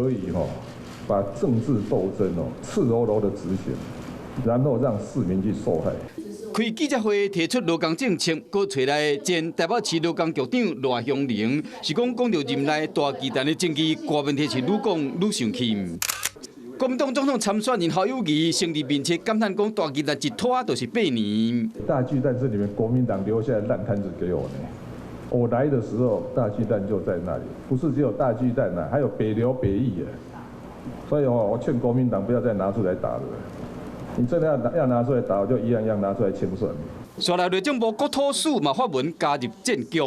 可以吼把政治鬥爭哦赤裸裸的執行，然後讓市民去受害。開記者會提出勞工政策，閣揣來前台北市勞工局長賴香伶，是講講著任內大巨蛋的爭議，大問題是愈講愈生氣。國民黨總統參選人侯友宜先佇面前感嘆講，大巨蛋一拖就是8年。大巨蛋是你們國民黨留下來爛攤子給我呢。我來的時候，大巨蛋就在那裡，不是只有大巨蛋啊，還有北流北弋啊。所以哦，我勸國民黨不要再拿出來打了。你真的要拿出來打，我就一樣樣拿出來清算。紲來內政部國土署嘛發文加入戰局，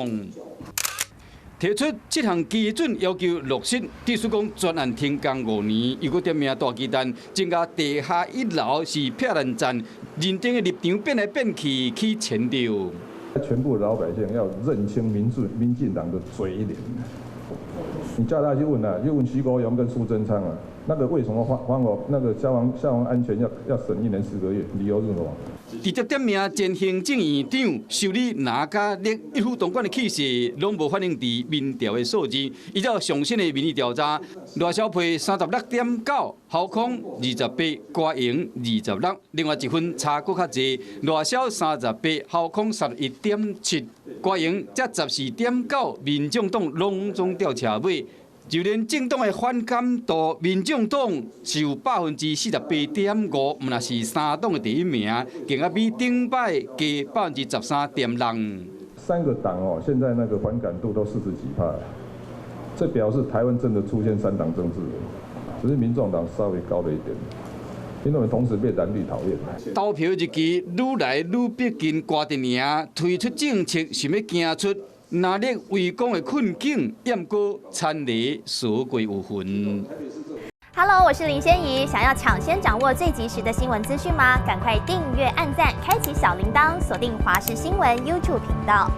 提出七項基準要求落實。意思講專案停工5年，又閣點名大巨蛋增加地下一樓是避難站，認定的立場變來變去，起前調。全部老百姓要認清民進黨的嘴臉。你叫他去問啊，就問徐國勇跟蘇貞昌啊，那個為什麼還我那個消防安全要審1年4個月？理由是什麼？直接點名前行政院長修理藍佮綠一夫當關的氣勢，攏無反映佇民調的數字。依照上新的民意調查，賴蕭配36.9，侯康28，郭榮26，另外一分差閣較濟，賴蕭38，侯康31.7，郭榮才14.9，民眾黨攏總吊車尾。就連政黨的反感度，民眾黨是有48.5%，毋但是三黨的第一名，更加比頂擺加13.6%。三個黨哦，現在那個反感度都四十幾趴，這表示台灣真的出現三黨政治，只是民眾黨稍微高了一點，因為我們同時被藍綠討厭。投票日期愈來愈逼近，郭陣營推出政策，想欲行出藍綠圍攻的困境，毋過田螺鎖過有份。 Hello，我是林仙怡，想要搶先掌握最及時的新聞資訊嗎？趕快訂閱、按讚、開啟小鈴鐺，鎖定華視新聞 YouTube 頻道。